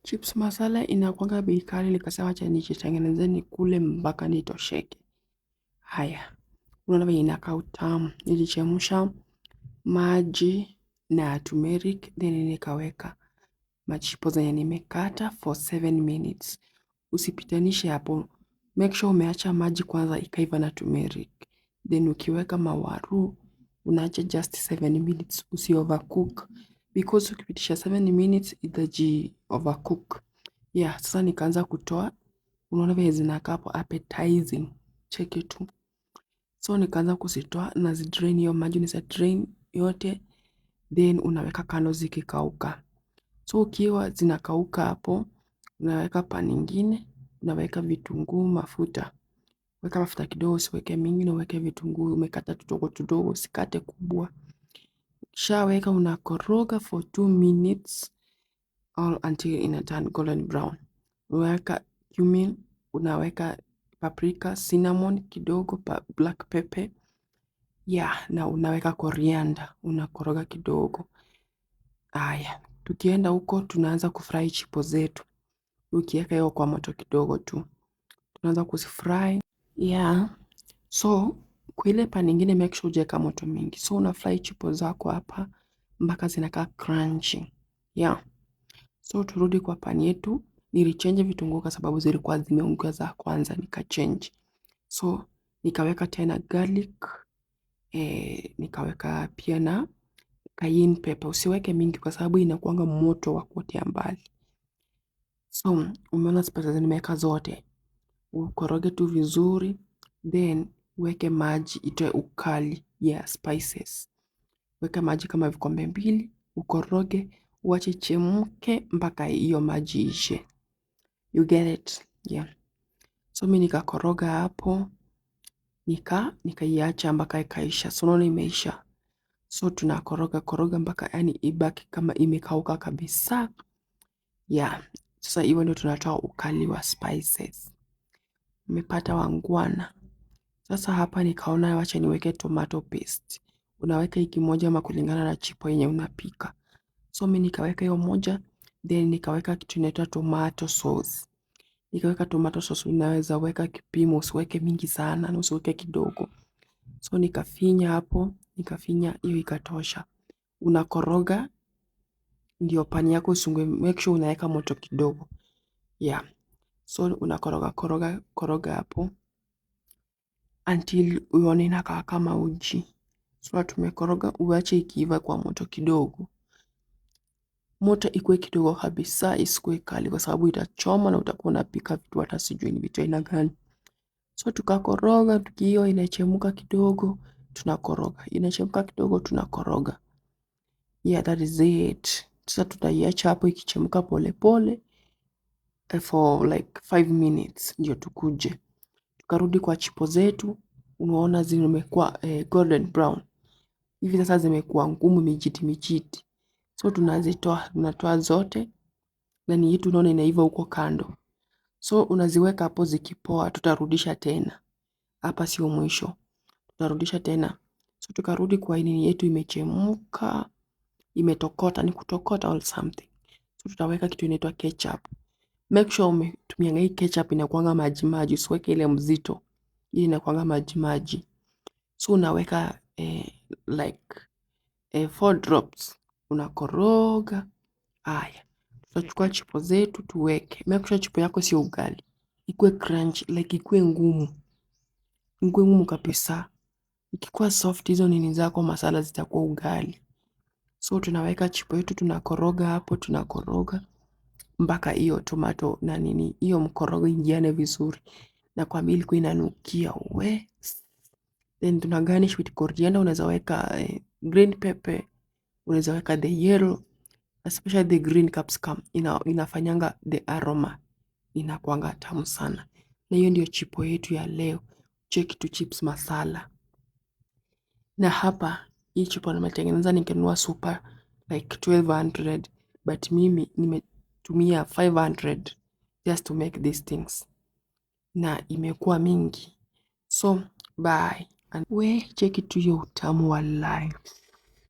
Chips masala inakuanga bei kali, nikasema acha nijitengenezee nikule mpaka nitosheke. Haya, unaona venye inakaa utamu. Nilichemsha maji na turmeric, then nikaweka machipo zenye nimekata for 7 minutes. Usipitanishe hapo, make sure umeacha maji kwanza ikaiva na turmeric, then ukiweka mawaru unaacha just 7 minutes, usi overcook because ukipitisha 7 minutes itaji overcook. Yeah, sasa nikaanza kutoa, unaona venye zinakaa hapo appetizing, cheki tu. So nikaanza kuzitoa na zidrain hiyo maji, unaweza drain yote then unaweka kando zikikauka. So ukiwa zinakauka hapo, unaweka pan ingine, unaweka vitunguu, mafuta. Weka mafuta kidogo, usiweke mingi, na uweke vitunguu umekata tudogo tudogo, usikate kubwa. Ukishaweka unakoroga for 2 minutes or until ina turn golden brown. Unaweka cumin, unaweka paprika, cinnamon kidogo, black pepper. Yeah, na unaweka coriander, unakoroga kidogo. Aya, tukienda huko tunaanza kufry chipo zetu. Ukiweka hiyo kwa moto kidogo tu. Tunaanza kuzifry. Yeah. So, kwa ile pan ingine make sure hujaweka moto mingi. So una fry chipo zako hapa mpaka zinakaa crunchy. Yeah. So turudi kwa pan yetu. Nilichange vitunguu kwa sababu zilikuwa zimeungua za kwanza nikachange. So nikaweka tena garlic, nikaweka pia na cayenne pepper. Usiweke mingi kwa sababu inakuanga moto wa kuotea mbali. So umeona spices nimeweka zote. Ukoroge tu vizuri then uweke maji itoe ukali ya spices. Weka maji kama vikombe mbili, ukoroge, uache ichemke mpaka hiyo maji iishe. You get it? Yeah. So mi nikakoroga hapo, nikaiacha mpaka ikaisha. So unaona imeisha. So tunakoroga koroga mpaka yani ibaki kama imekauka kabisa. Yeah. Sasa hivyo ndio tunatoa ukali wa spices. Umepata wangwana. Sasa hapa nikaona wacha niweke tomato paste. Unaweka hiki moja ama kulingana na chipo yenye unapika. So mi nikaweka hiyo moja, then nikaweka kitu inaitwa tomato sauce. Nikaweka tomato sauce, unaweza weka kipimo, usiweke mingi sana na usiweke kidogo. So nikafinya hapo, nikafinya hiyo ikatosha. Unakoroga ndio pani yako isiungue, make sure unaweka moto kidogo. Yeah. So unakoroga koroga koroga hapo until uone inakaa kama uji. So tumekoroga, uache ikiiva kwa moto kidogo. Moto ikuwe kidogo kabisa, isikuwe kali kwa sababu itachoma na utakuwa unapika vitu hata sijui ni vitu aina gani. So tukakoroga, tukiwa inachemka kidogo, tunakoroga. Inachemka kidogo, tunakoroga. Yeah, that is it. Sasa tutaiacha hapo ikichemka pole pole for like 5 minutes ndio tukuje. Tukarudi kwa chipo zetu, unaona zimekuwa golden brown. Hivi sasa zimekuwa ngumu mijiti mijiti. So tunazitoa, tunatoa zote na ni yetu unaona inaiva huko kando. So unaziweka hapo zikipoa, tutarudisha tena. Hapa sio mwisho. Tutarudisha tena. So tukarudi kwa nini yetu imechemka, imetokota, ni kutokota or something. So tutaweka kitu inaitwa ketchup. Make sure umetumia hii ketchup inakuanga maji maji, usiweke ile mzito. Hii inakuanga maji maji. So unaweka like 4 drops. Unakoroga. Haya, tutachukua chipo zetu tuweke. Make sure chipo yako sio ugali. Ikuwe crunch, like ikuwe ngumu. Ikuwe ngumu kabisa. Ikikuwa soft hizo nini zako masala zitakuwa ugali. So tunaweka chipo yetu tunakoroga hapo, tunakoroga mpaka hiyo tomato na nini hiyo mkorogo ingiane vizuri. Na kwa ilikuwa inanukia we. Then tuna garnish with coriander, unaweza weka green pepper, unaweza weka the yellow, especially the green capsicum inafanyanga the aroma inakuanga tamu sana. Na hiyo ndio chipo yetu ya leo, cheki tu chips masala. Na hapa hii chipo nimetengeneza nikinunua super like 1200 but mimi nimetumia 500 just to make these things, na imekuwa mingi. So bye. And we cheki tu hiyo utamu wa life.